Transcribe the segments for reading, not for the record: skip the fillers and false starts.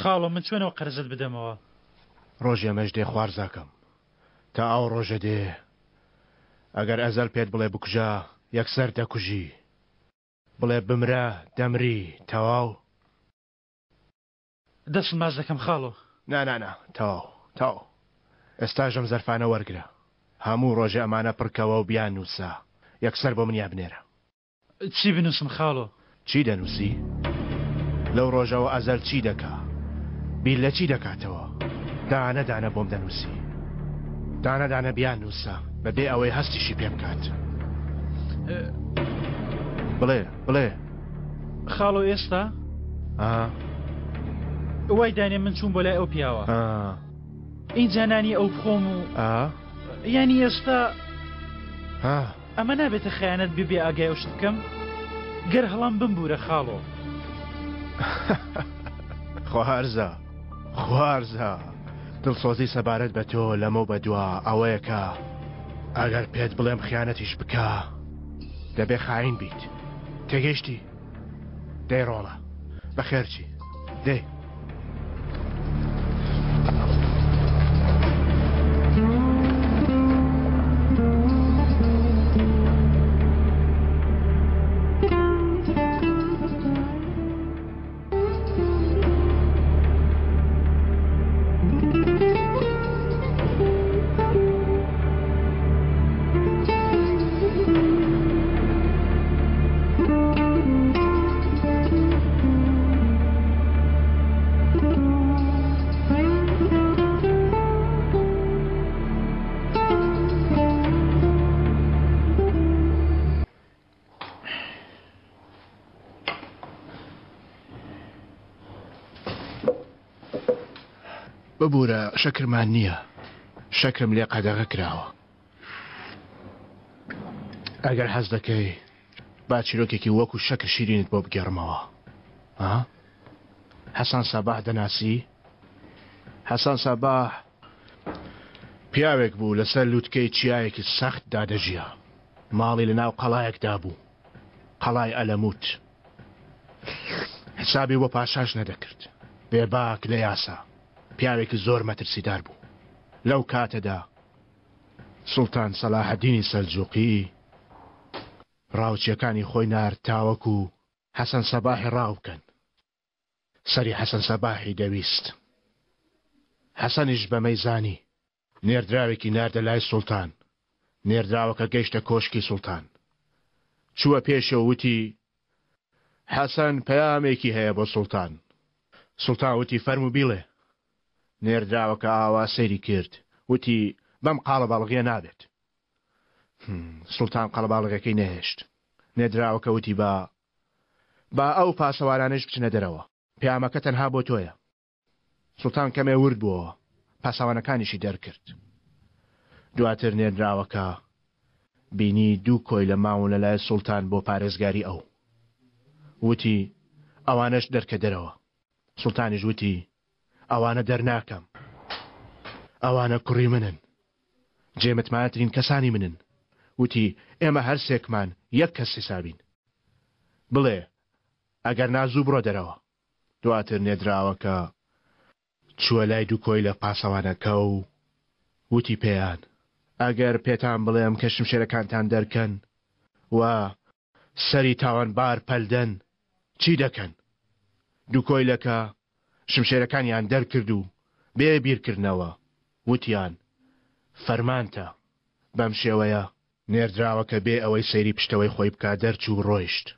خاڵۆ من چۆن ئەو قەرزەت بدەمەوە؟ ڕۆژی ئەمەش دێ خوارزاکەم. تا ئەو ڕۆژە دێ ئەگەر ئەزەل پێت بڵێ بکوژە یەکسەر دەکوژی. بڵێ بمرە دەمری. تەواو؟ دەستت ماچ دەکەم خاڵۆ. نا نا نا تەواو تەواو ئێستاش ئەم زەرفانە وەرگرە هەموو ڕۆژێ ئەمانە پڕکەوە و بیاننووسە یەکسەر بۆ منیان بنێرە. چی بنووسم خاڵۆ؟ چی دەنووسی؟ لەو ڕۆژەوە ئەزەل چی دەکا؟ بیر لە چی دەکاتەوە؟ دانە دانە بۆم دەنووسی. دانە دانە بیاننووسە بەبێ ئەوەی هەستیشی پێ بکات. بڵێ بڵێ. خاڵۆ ئێستا ئا. وای دانێ من چووم بۆ لای ئەو پیاوە. ئا. ئینجا نانی ئەو بخۆم و. ئا. یانی ئێستا. ها. ئەمە نابێتە خەیانەت بێ بێ ئاگای ئەو شت بکەم؟ گەر هەڵام بمبوورە خاڵۆ. خوارزا خوارزا دڵسۆزی سەبارەت بە تۆ لەمەو بەدوا ئەوەیە کە ئەگەر پێت بڵێم خیانەتیش بکە دەبێ خاین بیت تێگەیشتی؟ دەی ڕۆڵە بەخێرچی دەی. ببورە شەکرمان نییە شەکرم لێ قەدەغە کراوە ئەگەر حەز دەکەی با چیرۆکێکی وەکو شەکر شیرینت بۆ بگێڕمەوە ها حەسەن سەباح دەناسی حەسەن سەباح پیاوێک بوو لەسەر لوتکەی چیایەکی سەختدا دەژیا ماڵی لە ناو قەڵایەکدا بوو، قەڵای ئەلەموت. حسابی بۆ پاشاش نەدەکرد. بێباک لە یاسا، پیاوێکی زۆر مەترسیدار بوو. لەو کاتەدا سوڵتان سەلاحەدینی سەلجوقی ڕاوچییەکانی خۆی نارد تاوەکو حەسەن سەباحی ڕاو بکەن. سەری حەسەن سەباحی دەویست. حەسەنیش بەمەی زانی. نێردراوێکی ناردە لای سوڵتان، نێردراوەکە گەیشتە کۆشکی سوڵتان. چووە پێشێ و وتی، حەسەن پەیامێکی هەیە بۆ سوڵتان. سوڵتان وتی، فەرموو بیڵێ. نێردراوەکە ئاوا سەیری کرد، وتی، بەم قاڵەباڵغییە نابێت. سوڵتان قەڵەباڵغییەکەی نەهێشت. نێردراوەکە وتی، با با ئەو پاسەوانانەیش بچنە دەرەوە. پەیامەکە تەنها بۆ تۆیە. سوڵتان کەمێ ورد بووەوە، پاسەوانەکانیشی دەرکرد. دواتر نێردراوەکە بینی دوو کۆیلە ماون لە لای سوڵتان بۆ پارێزگاری ئەو. وتی، ئەوانەش دەرکە دەرەوە. سوڵتانیش وتی، ئەوانە دەرناکەم. ئەوانە کوڕی منن. جێ متمانەترین کەسانی منن. وتی، ئێمە هەرسێکمان یەک کەس حیسابین. بڵێ، ئەگەر نا زوو بڕۆ دەرەوە. دواتر نێردراوەکە چووە لای دوو کۆیلە پاسەوانەکە و وتی پێیان، ئەگەر پێتان بڵێم کە شمشێرەکانتان دەرکەن و سەری تاوانبار پەلدەن، چی دەکەن؟ دوو کۆیلەکە شمشێرەکانیان دەرکرد و بێ بیرکردنەوە وتیان، فەرمانتە. بەم شێوەیە نێردراوەکە بێ ئەوەی سەیری پشتەوەی خۆی بکات دەرچوو و ڕۆیشت.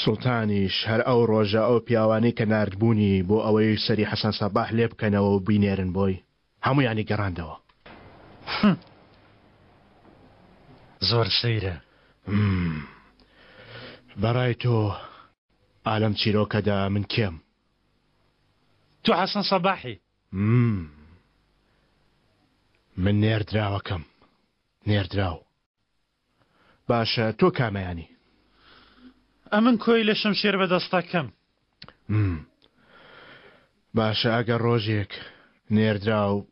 سوڵتانیش هەر ئەو ڕۆژە ئەو پیاوانەی کە ناردبوونی بۆ ئەوەی سەری حەسەن سەباح لێ بکەنەوە و بینێرن بۆی، هەموویانی گەڕاندەوە. هم. زۆر سەیرە. هم. بەڕای تۆ ئا لەم چیرۆکەدا من کێم؟ تۆ حەسەن سەباحی. هم. من نێردراوەکەم. نێردراو. باشە تۆ کامەیانی؟ ئەمن کۆیلە شمشێر بەدەستەکەم. باشە ئەگەر ڕۆژێک نێردراو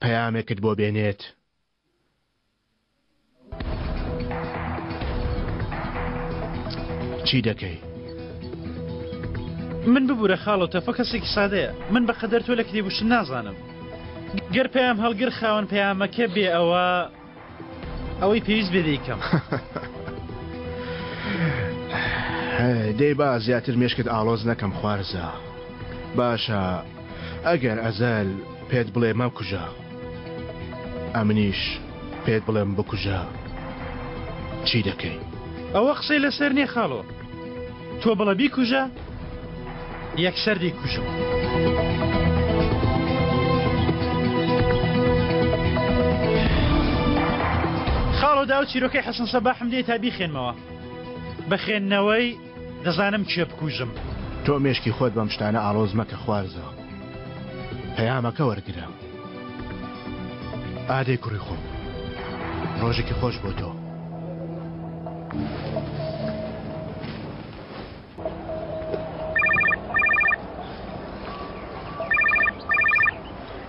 پەیامێکت بۆ بێنێت چی دەکەی؟ من ببورە خاڵۆ تەفۆ کەسێکی سادەیە من بە قەدەر تۆ لە کتێب و شت نازانم گەر پەیام هەڵگر خاوەن پەیامەکە بێ ئەوە ئەوەی پێویست بێ دەیکەم. دەی با زیاتر مێشکت ئاڵۆز نەکەم خوارزا. باشە ئەگەر ئەزەل پێت بڵێ مەکوژە ئەمنیش پێت بڵێم بکوژە چی دەکەی؟ ئەوە قسەی لەسەر نیە خاڵۆ تۆ بڵێ بیکوژە یەکسەر دەیکوژم. خاڵۆ داو چیرۆکەی حەسەن سەباحم دێ تا بیخێنمەوە بە خوێندنەوەی دەزانم کێ بکوژم. تۆ مێشکی خۆت بەم شتانە ئاڵۆز مەکە خوارزا پەیامەکە وەرگرە ئادەی کوڕی خۆم ڕۆژێکی خۆش بۆ تۆ.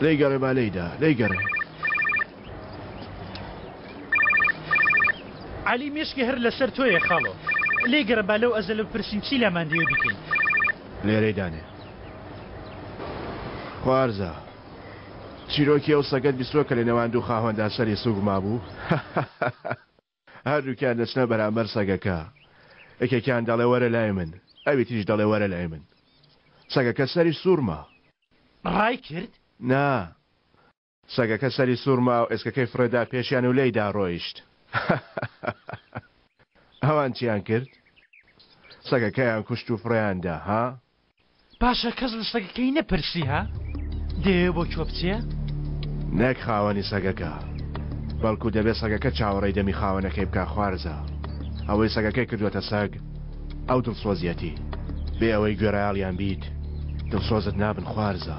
لێی گەڕێ با لێیدا لێی گەڕێ. عەلی مێشکی هەر لەسەر تۆیە خاڵۆ. لێی گەڕێ با لەو ئەزەلە بپرسین چی لامان دەوێ بیکەین. لێرەی دانێ. خوارزا. چیرۆکی ئەو سەگەت بیستووە کە لە نێوان دوو خاوەندا سەری سووک مابوو؟ هەردووکیان دەچنە بەرامبەر سەگەکە. یەکێکیان دەڵێ وەرە لای من، ئەوی تریش دەڵێ وەرە لای من. سەگەکە سەری سووڕما. ڕای کرد؟ نا. سەگەکە سەری سووڕما و ئێسکەکەی فڕێدا پێشیان و لێیدا ڕۆیشت. ئەوان چیان کرد؟ سەگەکەیان کوشت و فڕێیان دا، ها؟ باشە کەس لە سەگەکەی نەپرسی ها؟ دەیەوێ بۆ کوێ بچێ؟ نەک خاوەنی سەگەکە، بەڵکو دەبێ سەگەکە چاوەڕێی دەمی خاوەنەکەی بکا خوارزا. ئەوەی سەگەکەی کردووەتە سەگ، ئەو دڵسۆزیەتی. بێ ئەوەی گوێڕایەڵیان بیت، دڵسۆزت نابن خوارزا.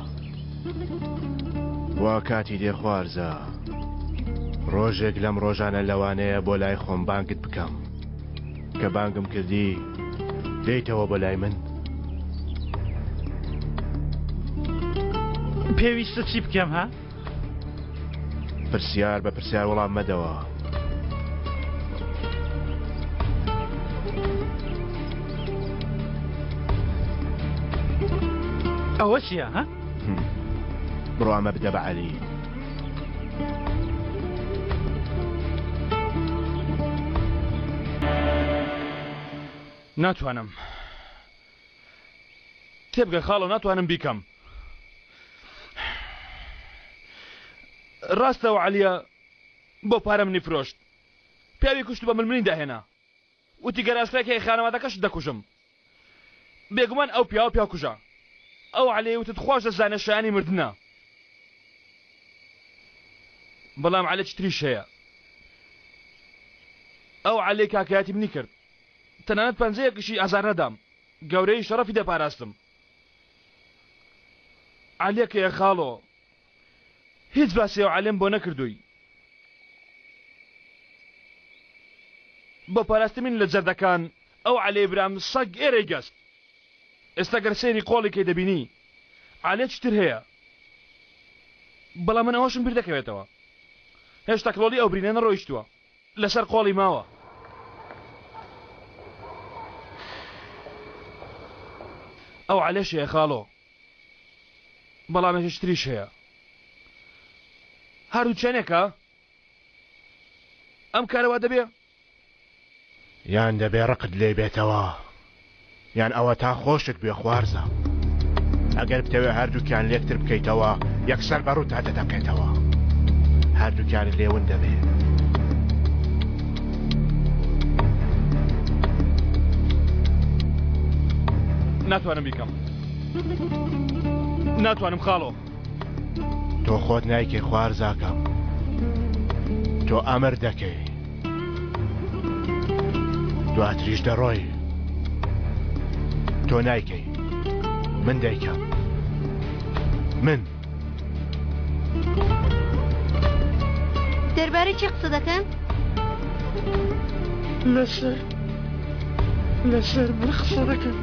وا کاتی دێ خوارزا. ڕۆژێک لەم ڕۆژانە لەوانەیە بۆ لای خۆم بانگت بکەم. کە بانگم کردی دێیتەوە بۆ لای من؟ پێویستە چی بکەم ها؟ پرسیار بە پرسیار وەڵام مەدەوە. ئەوە چییە ها؟ بڕۆ ئەمە بدە بە عەلی. ناتوانم تێبگە خاڵۆ ناتوانم بیکەم ڕاستە و عەلیە بۆ پارە منی فرۆشت پیاوی کوشت بە ملمنی داهێنا وتی گەر ئاشکرای کەی خانەوادەکەشت دەکوژم بێگومان ئەو پیاوە پیاوکوژە ئەو عەلیەی وتت خواش دەزانێ شایانی مردنە بەڵام عەلێکی تریش هەیە ئەو عەلەی کاکایەتی منی کرد تەنانەت پەنجەیەکیشی ئازار نەدام گەورەی شەڕەفی دەپاراستم عەلیەکەیە خاڵۆ هیچ باسی ئەو عەلێم بۆ نەکردووی بۆ پاراستنی من لە جەردەکان ئەو عەلێی برام سەگ ئێرەی گەست ئێستا گەر سەیری قۆڵی کەی دەبینی عەلێکی تر هەیە بەڵام من ئەوەشم بیر دەکەوێتەوە هێشتا کڵۆڵی ئەو برینە نەڕۆیشتووە لەسەر قۆڵی ماوە. ئەو عەلێش هەیە خاڵۆ بەڵام یەکێکی تریش هەیە هەردوو چەنێکە ئەم کارە وا دەبێ؟ یان دەبێ ڕقت لێی بێتەوە یان ئەوەتا خۆشت بوێ خوارزا. ئەگەر بتەوێ هەردووکیان لێکتر بکەیتەوە یەکسەر بە ڕووتا دەتەقێتەوە. هەردووکیانت لێ ون دەبێ. ناتوانم بیکەم. ناتوانم خاڵۆ. تۆ خۆت نایکەی خوارزاکەم. تۆ ئەمر دەکەی. دواتریش دەڕۆی. تۆ نایکەی. من دەیکەم. من. دەربارەی چی قسە دەکەن؟ لەسەر لەسەر من قسە دەکەن.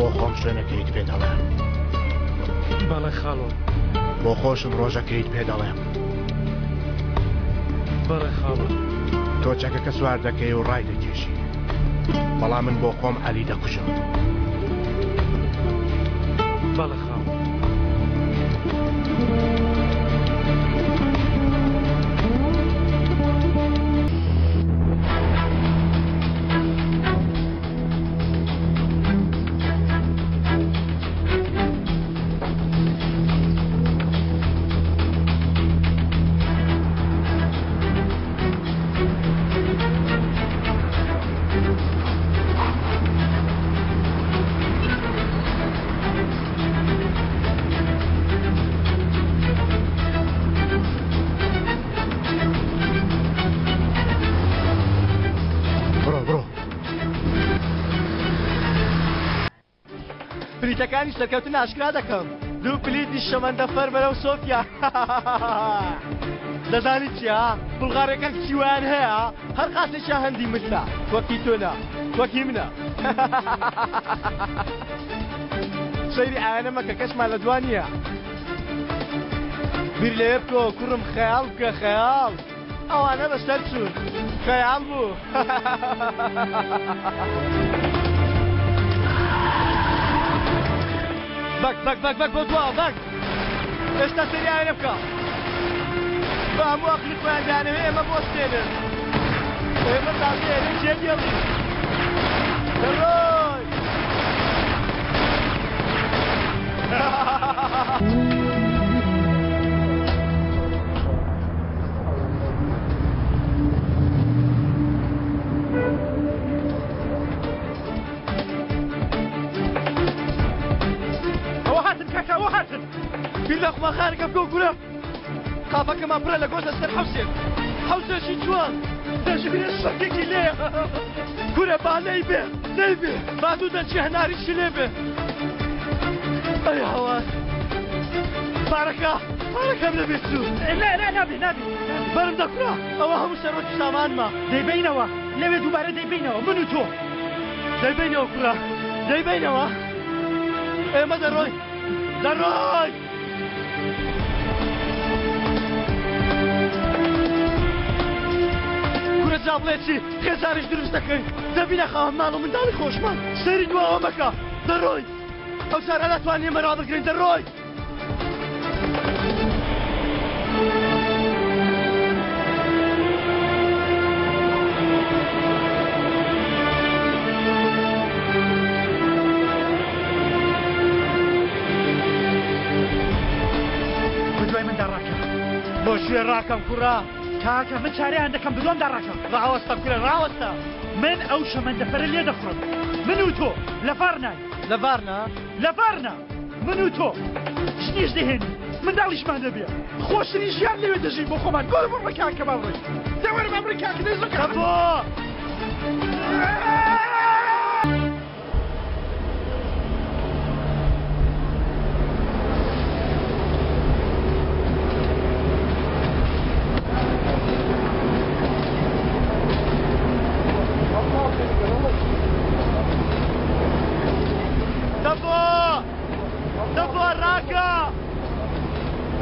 بۆ خۆم شوێنەکەیت پێ دەڵێم. بەڵێ خاڵۆ. بۆ خۆشم ڕۆژەکەیت پێ دەڵێم. بەڵێ خاڵۆ. تۆ چەکەکە سوار دەکەی و ڕای دەکێشی. بەڵام من بۆ خۆم عەلی دەکوژم. بەڵێ خاڵۆ. بڕۆ بڕۆ. پلیتەکانی سەرکەوتن ئاشکرا دەکەم دوو پلیتی شەمەندەفەر بەرەو سۆفیا دەزانی چیا بوڵغارەکان کچی وایان هەیە هەر قاسێکیان هەندی ملتە وەکی تۆ نا وەکی منە سەیری ئایەنە مەکە کەسمان لە دوا نییە بیر لەوێ بکەوە کوڕم خەیاڵ بکە خەیاڵ ئەوانە بەسەر چوون خەیاڵ بوو. بەک بەک بەک بەک بۆ دواوە بەک ئێستا سەیری ئاوێنە بکە بە هەموو ئەقلی خۆیان دەیانەوێ ئێمە بۆستێنن ئێمە تازە ئێرە جێ دێڵین دەڕۆی. ئەوە هاتن کاکە ئەوە هاتن. بیر لە خوماخانەکە بکەوە کورە. قاپەکەمان پڕە لە گۆشت لەسەر حەوسێک. حەوسێکی جوان. دەژمێ سەگێکی لێیە. کورە با لێی بێ لێی بێ. با دوو دەنکی هەناریشی لێ بێ. ئەی هاوار. پارەکە پارەکەم لەبیر چوو. نا نا نابێ نابێ. بەرم دە کورە ئەوە هەموو سەروەت و سامانمە. دەیبەینەوە لەوێ دووبارە دەیبەینەوە من و تۆ. دەیبەینەوە کوڕە دەیبەینەوە. ئێمە دەڕۆین دەڕۆین. کورە جا بڵێ چی خێزانیش دروست دەکەین دەبینە خاوەن ماڵ و منداڵی خۆشمان. سەیری دواوە مەکە دەڕۆین. ئەو جارە ناتوانین ئێمە ڕابگرین دەڕۆین. بەدوای مندا ڕاکە. بۆ کوێ ڕاکەم کوڕە؟ کاکە من چارەیان دەکەم بەدوامدا ڕاکە. ڕاوەستە کورە ڕاوەستە. من ئەو شەمەندەفەرە لێ دەخوڕم. من و تۆ لە ڤارناین. لە ڤارنا؟ لە ڤارنا. من و تۆ ژنیش دەهێنین منداڵیشمان دەبێ خۆشترین ژیان لەوێ دەژین بۆ خۆمان. بۆ بڕۆ کاکە با بڕۆین. دە وەرە با بڕۆین کاکە دەی زۆر کاکە. بۆ. دەبۆ دەبۆ ڕاکە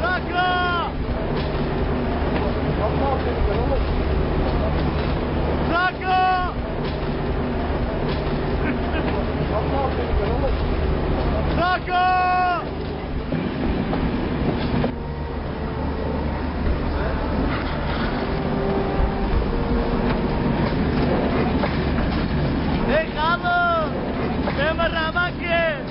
ڕاکە ڕاکە ڕاکە. ئەی خاڵۆ ئێمە ڕامان کرد.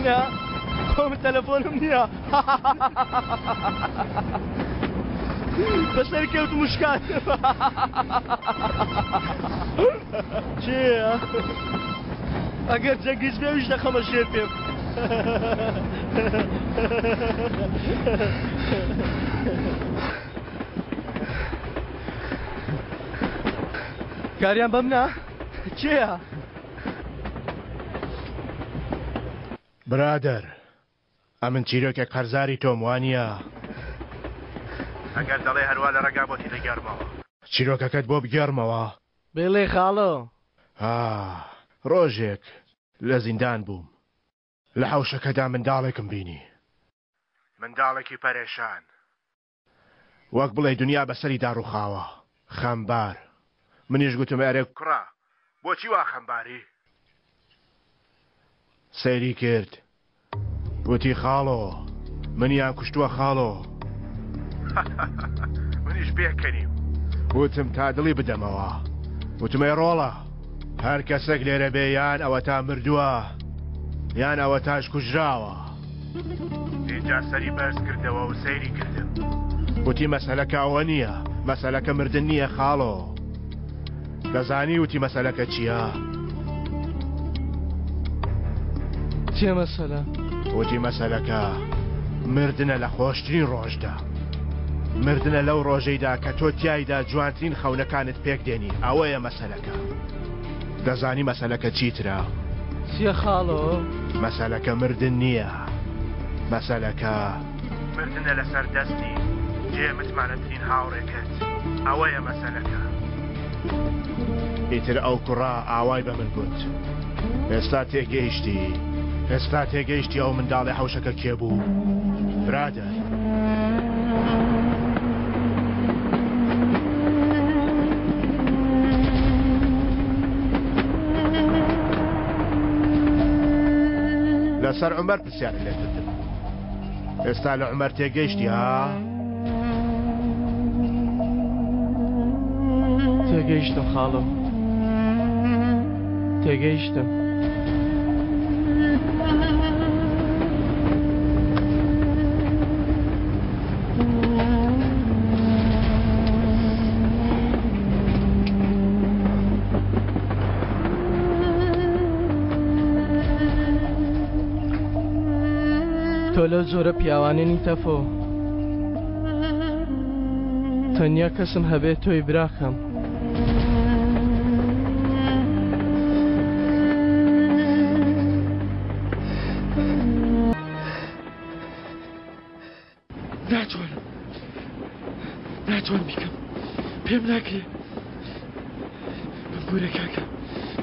نا خۆم تەلەفۆنم نییە بەسەر کەوت مشکات چییە؟ ئەگەر جەنگیز بێویش دەخەمە ژێر پێم. کاریان بەم نا کێیە؟ برادەر ئەمن چیرۆکێک قەرزاری تۆم وانیە؟ ئەگەر دەڵێ هەروا لە ڕێگا بۆتی دەگێڕمەوە. چیرۆکەکەت بۆ بگێڕمەوە؟ بڵێ خاڵۆ. ئا ڕۆژێک لە زیندان بووم لە حەوشەکەدا منداڵێکم بینی. منداڵێکی پەرێشان. وەک بڵێی دنیا بەسەریدا ڕووخاوە. خەمبار. منیش گوتم ئەرێ کوڕە بۆچی وا خەمباری؟ سەیری کرد وتی خاڵۆ منیان کوشتووە خاڵۆ. منیش پێکەنیم وتم تا دڵی بدەمەوە. وتم ئەی ڕۆڵە هەر کەسێک لێرە بێ یان ئەوەتا مردووە یان ئەوەتاش کوژراوە. ئینجا سەری بەرز کردەوە و سەیری کردم. وتی مەسەلەکە ئەوە نییە، مەسەلەکە مردن نییە خاڵۆ. دەزانی وتی مەسەلەکە چییە؟ چییە مەسەلە؟ وتی مەسەلەکە مردنە لە خۆشترین ڕۆژدا. مردنە لەو ڕۆژەیدا کە تۆ تیایدا جوانترین خەونەکانت پێک دێنی، ئەوەیە مەسەلەکە. دەزانی مەسەلەکە چیترە؟ چیە خاڵۆ؟ مەسەلەکە مردن نییە، مەسەلەکە. مردنە لەسەر دەستی جێ متمانەترین هاوڕێکەت، ئەوەیە مەسەلەکە. ئیتر ئەو کوڕە ئاوای بە من گوت. ئێستا تێگەیشتی، ئێستا تێگەیشتی ئەو منداڵی حەوشەکە کێ بوو؟ برادەر. لەسەر عومەر پرسیارت لێ کردم. ئێستا لە عومەر تێگەیشتی ها؟ تێگەیشتم خاڵۆ. تێگەیشتم. تۆ لەو جۆرە پیاوانە نی تەفۆ. تەنیا کەسم هەبێ تۆی براکەم. ناتوانم ناتوانم بیکەم پێم ناکرێ بمبورە کاکە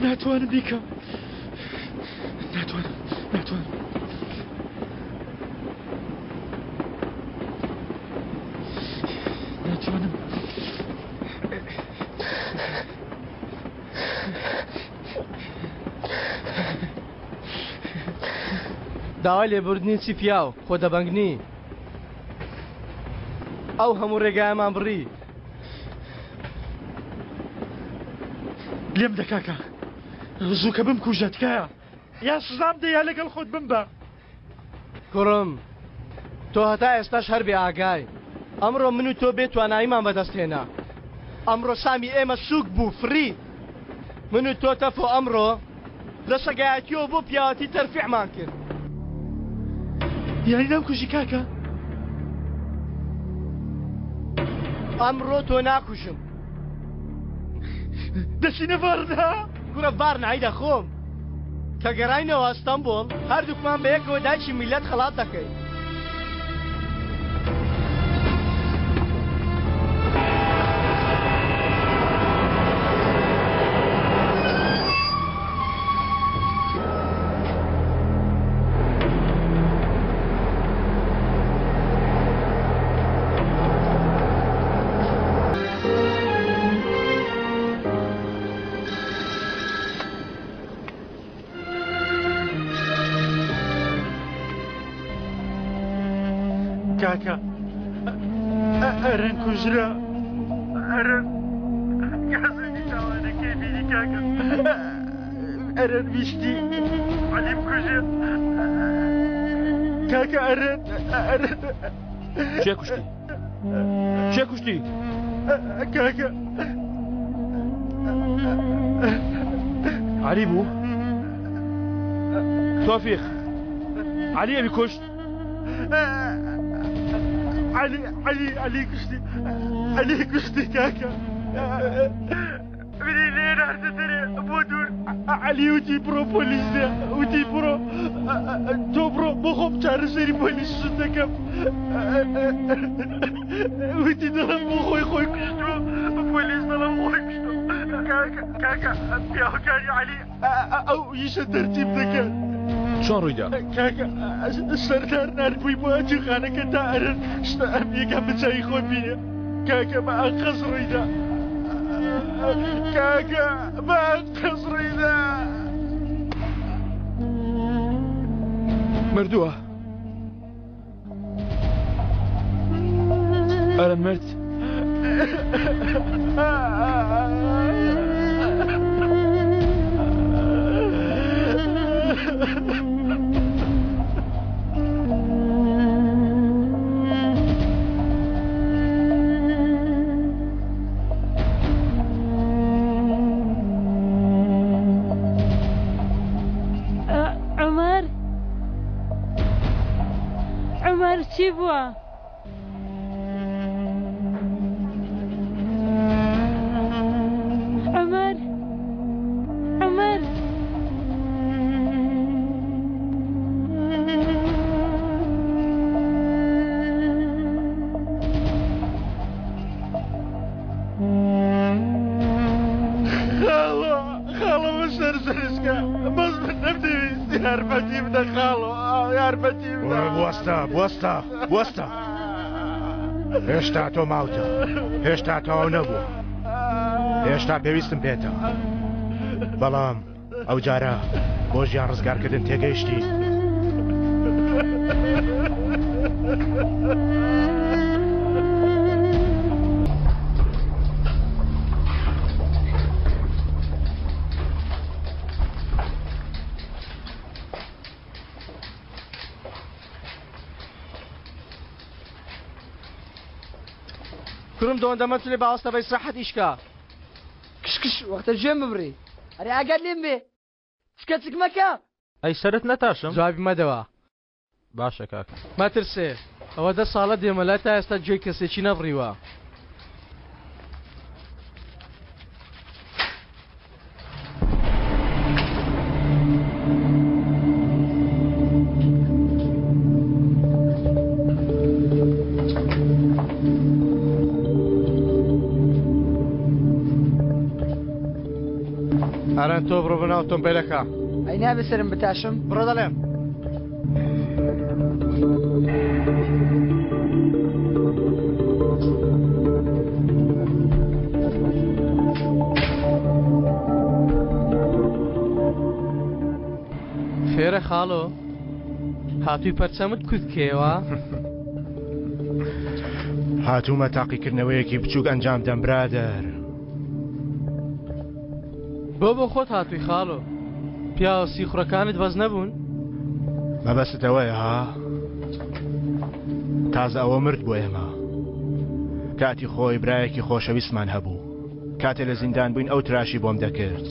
ناتوانم بیکەم ناتوانم ناتوانم ناتوانم داوای لێبوردنی چی پیاو خۆ دەبەنگ نی ئەو هەموو ڕێگایەمان بڕی. لێم دە کاکە زووکە بمکوژە تکایە یا سزام دە یا لەگەڵ خۆت بمبە. کوڕم تۆ هەتا ئێستاش هەر بێ ئاگای. ئەمڕۆ من و تۆ بێ تواناییمان بەدەست هێنا. ئەمڕۆ سامی ئێمە سووک بوو فڕی. من و تۆ تەفۆ ئەمڕۆ لە سەگایەتیەوە بۆ پیاوەتی تەرفیعمان کرد. یانی نامکوژی کاکە؟ ئەمڕۆ تۆ ناکوژم. دەچینە ڤارنا؟ کوڕە ڤارنای دەخۆم. کە گەڕاینەوە ئەستەنبوڵ هەردووکمان بەیەکەوە دایکی میللەت خەڵات دەکەین. کاکە ئەرەن کوژرا ئەرەن گازێکی تاوانەکەی بینی کاکە ئەرەن ویستی عەلی بکوژێ کاکە ئەرەن ئەرەن کێ کوشتی کێ کوشتی کاکە عەلی بوو تۆفیق عەلی ئەوی کوشت عەلی عەلی عەلی کوشتی عەلی کوشتی کاکە منی لێ ناردە دەرێ بۆ دوور عەلی وتی بڕۆ پۆلیس دێ وتی بڕۆ تۆ بڕۆ بۆ خۆم چارەسەری پۆلیس شت دەکەم وتی دەڵم بۆ خۆی خۆی کوشتووە پۆلیس دەڵم خۆی کوشتووە کاکە کاکە پیاوەکانی عەلی ئەو ئیشە تەرتیب دەکەن. چۆن ڕوویدا؟ کاکە سەردار ناردبووی بۆ ئەتیخانەکە تا ئەرن شتە ئەمنیەکان بە چاوی خۆی بینێ. کاکە بە ئەنقەست ڕوویدا. کاکە بە ئەنقەست ڕوویدا. مردووە. ئەرەن مرد. عومەر عومەر چی بووە؟ عومەر عومەر خاڵۆ خاڵۆ بە سەر سەرسکە بەس من نەمدەویست یارمەتی بدە خاڵۆ یارمەتی بدە بوەستە بوەستە بوەستە هێشتا تۆ ماوتە هێشتا تەواو نەبووە هێشتا پێویستم پێتە بەڵام ئەو جارە بۆ ژیان ڕزگارکردن تێگەیشتی. کوڕم دۆندە مەتلێ باوەستە بە ئیسراحەت ئیشکا. کش کش وەختە گوێم ببڕی. ئەرێ ئاگات لێم بێ چکە چک مەکە. ئەی سەرت نەتاشم؟ جوابی مەدەوە. باشە کاکە. مەترسێ ئەوە دە ساڵە دێمە لای تا ئێستا گوێی کەسێکی نەبڕیوە. ئاران تۆ بڕۆ بەناو ئۆتۆمبێلەکە. ئەی نابێ سەرم بتاشم؟ بڕۆ دەڵێم. خێرە خاڵۆ هاتووی پەرچەمت کوت کێوە؟ هاتوومە تاقیکردنەوەیەکی بچووک ئەنجام دەم برادەر. بۆ بۆ خۆت هاتووی خاڵۆ؟ پیاوە سیخوڕەکانت بەس نەبوون؟ مەبەستت ئەوەیە ها؟ تازە ئەوە مرد بۆ ئێمە. کاتی خۆی برایەکی خۆشەویستمان هەبوو. کاتێ لە زیندان بووین ئەو تراشی بۆم دەکرد.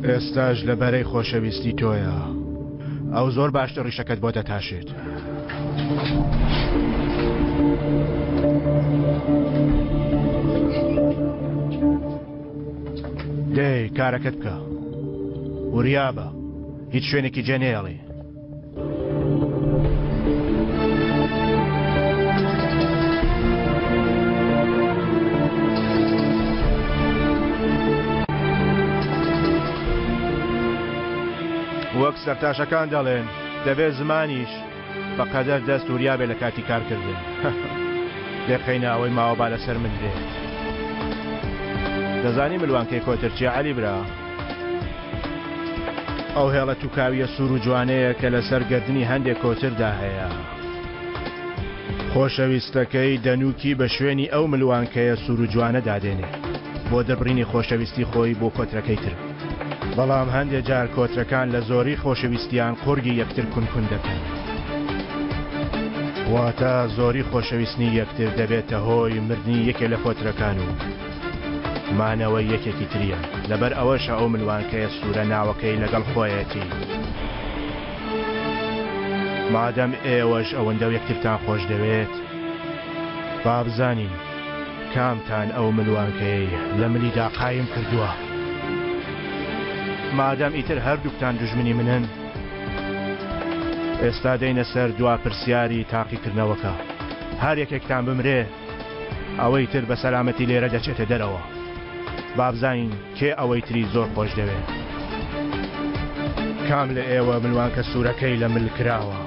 ئێستاش لە بەرەی خۆشەویستی تۆیە. ئەو زۆر باشتر ڕیشەکەت بۆ دەتاشێت. دەی کارەکەت بکە. وریابە. هیچ شوێنێکی جێ نەیەڵی. وەک سەرتاشەکان دەڵێن دەبێت زمانیش بە قەدەر دەست وریا بێ لە کاتی کارکردن. دەخەینە ئەوەی ماوە با لەسەر من بێت. دەزانی ملوانکەی کۆتر چیە عەلی برا؟ ئەو هێڵە توکاویە سوور و جوانەیە کە لەسەر گەردنی هەندێک کۆتردا هەیە. خۆشەویستەکەی دەنووکی بە شوێنی ئەو ملوانکەیە سوور و جوانەدا دێنێ بۆ دەربڕینی خۆشەویستی خۆی بۆ کۆترەکەی تر. بەڵام هەندێ جار کۆترەکان لە زۆری خۆشەویستیان قوڕگی یەکتر کون کون دەکەن. واتە زۆری خۆشەویستنی یەکتر دەبێتە هۆی مردنی یەکێ لە کۆترەکان و مانەوەی یەکێکی تریان. لەبەر ئەوەشە ئەو ملوانکەیە سوورە ناوەکەی لەگەڵ خۆیەتی. مادەم ئێوەش ئەوەندە یەکترتان خۆش دەوێت، با بزانین کامتان ئەو ملوانکەیەی لە ملیدا قایم کردووە. مادەم ئیتر هەردووکتان دوژمنی منن، ئێستا دێینە سەر دوا پرسیاری تاقیکردنەوەکە. هەر یەکێکتان بمرێ، ئەوەی تر بە سەلامەتی لێرە دەچێتە دەرەوە. با بزانین کێ ئەوەی تری زۆر خۆش دەوێ. کام لە ئێوە ملوانکە سوورەکەی لە مل کراوە؟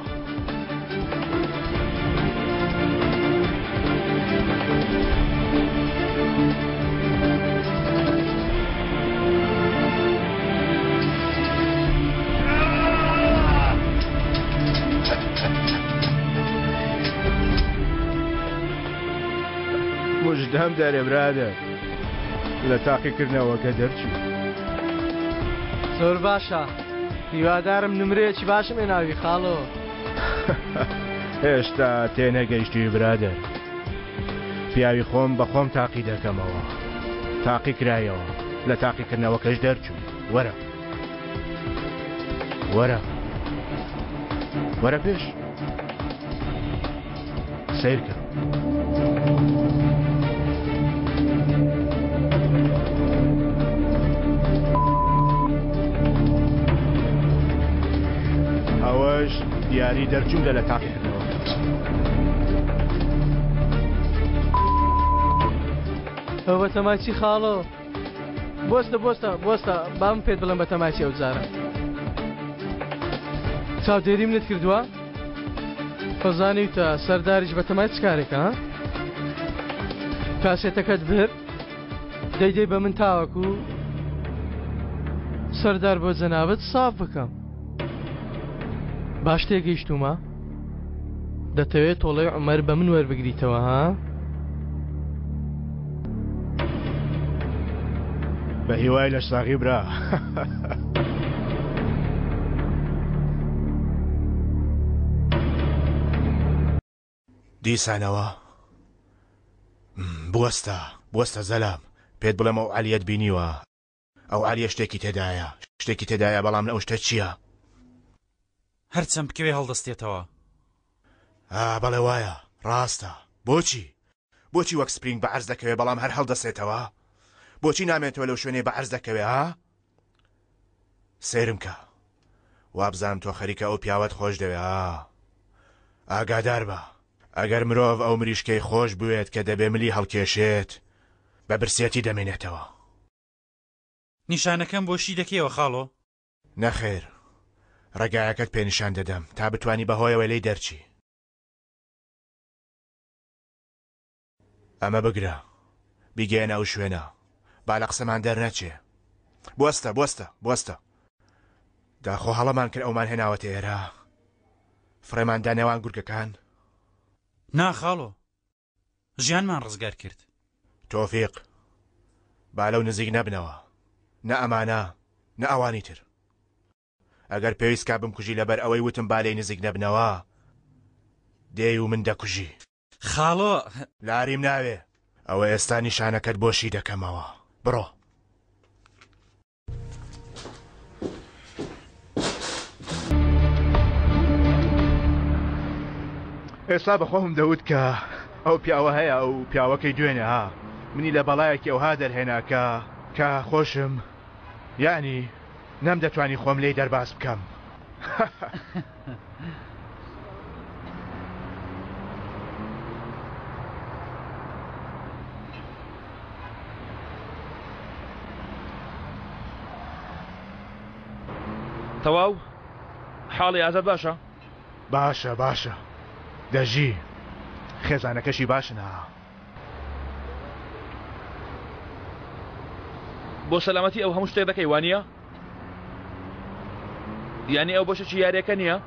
مژدەم دەرێ برادەر لە تاقیکردنەوەکە دەرچوو. زۆر باشە هیوادارم نمرەیەکی باشم هێناوی خاڵۆ. هێشتا تێنەگەیشتووی برادەر. پیاوی خۆم بە خۆم تاقی دەکەمەوە. تاقی کرایەوە لە تاقیکردنەوەکەش دەرچووی. وەرە. وەرە. وەرە پێش. سەیرکە. ئەوەش دیاری دەرچوون لە تاقیکردنەوە. ئەو بەتەمای چی خاڵۆ؟ بۆستە بۆستە بۆستە با من پێت بڵێم بەتەمای چی ئەو جارە چاودێری منت کردووە؟ تۆ زانیوتە سەرداریش بەتەمای چ کارێکە ها؟ کاسێتەکەت برد دەیدەی بە من تاوەکو سەردار بۆ جەنابت ساف بکەم باش تێگەیشتوومە دەتەوێت تۆڵەی عومەر بە من وەربگریتەوە ها؟ بە هیوای لەش ساغی برا. دیسانەوە بوەستە بوەستە زەلام پێت بڵێم ئەو عەلیەت بینیوە ئەو عەلیە شتێکی تێدایە شتێکی تێدایە بەڵام ئەو شتە چییە؟ هەرچەند بکەوێ هەڵدەستێتەوە. ئا بەڵێ وایە ڕاستە بۆچی بۆچی وەک سپرینگ بە عەرز دەکەوێ بەڵام هەر هەڵدەسێتەوە؟ بۆچی نامێنێتەوە لەو شوێنەی بە عەرز دەکەوێ ها؟ سەیرم کە وابزانم تۆ خەریکە ئەو پیاوەت خۆش دەوێ ها ئاگادار بە ئەگەر مرۆڤ ئەو مریشکەی خۆش بوێت کە دەبێ ملی هەڵکێشێت بە برسێتی دەمێنێتەوە. نیشانەکەم بۆ شی دەکەیەوە خاڵۆ؟ نەخێر ڕێگایەکەت پێ نیشان دەدەم تا بتوانی بەهۆیەوە لێی دەرچی. ئەمە بگرە بیگەیەنە ئەو شوێنە با لە قسەمان دەرنەچێ. بوەستە بوەستە بوەستە داخۆ هەڵەمان کرد ئەومان هێناوەتە ئێرە فڕێمان دا نێوان گورگەکان؟ نا خاڵۆ ژیانمان ڕزگار کرد. تۆفیق با لەو نزیک نەبنەوە نە ئەمانە نە ئەوانی تر. ئەگەر پێویست کا بمکوژی لەبەر ئەوەی وتم با لێی نزیک نەبنەوە دێی و من دەکوژی. خاڵۆ. لاریم ناوێ ئەوە ئێستا نیشانەکەت بۆ شی دەکەمەوە بڕۆ. ئێستا بە خۆم دەوت کە ئەو پیاوە هەیە ئەو پیاوەکەی دوێنێ ها منی لە بەڵایەکی ئەوها دەرهێنا کە کە خۆشم یانی نەمدەتوانی خۆم لێی دەرباز بکەم. تەواو حاڵی ئازاد باشە؟ باشە باشە دەژی خێزانەکەشی باشن ها. بۆ سەلامەتی ئەو هەموو شتێک دەکەی وانییە؟ یانی ئەو بەشێکی یاریەکە نییە؟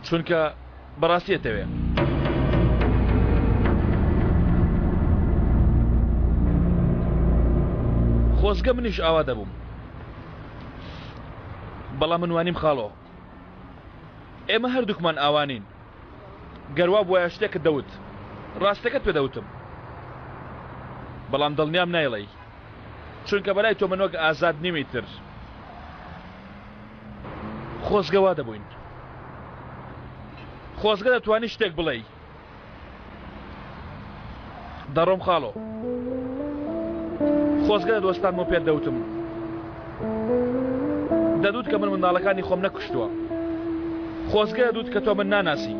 چونکە بەڕاستی ئەتەوێ. خۆزگە منیش ئاوا دەبووم. بەڵام من وانیم خاڵۆ. ئێمە هەردووکمان ئاوا نین. گەر وا بوایە شتێکت دەوت. ڕاستەکەت پێ دەوتم. بەڵام دڵنیام نایڵێی. چونکە بەلای تۆ من وەک ئازاد نیم ئیتر. خۆزگە وا دەبووین. خۆزگە دەتوانی شتێک بڵێی. دەڕۆم خاڵۆ. خۆزگە دەدۆستانم و پێت دەوتم. دەدوت کە من منداڵەکانی خۆم نەکوشتووە. خۆزگە دەدوت کە تۆ من ناناسی.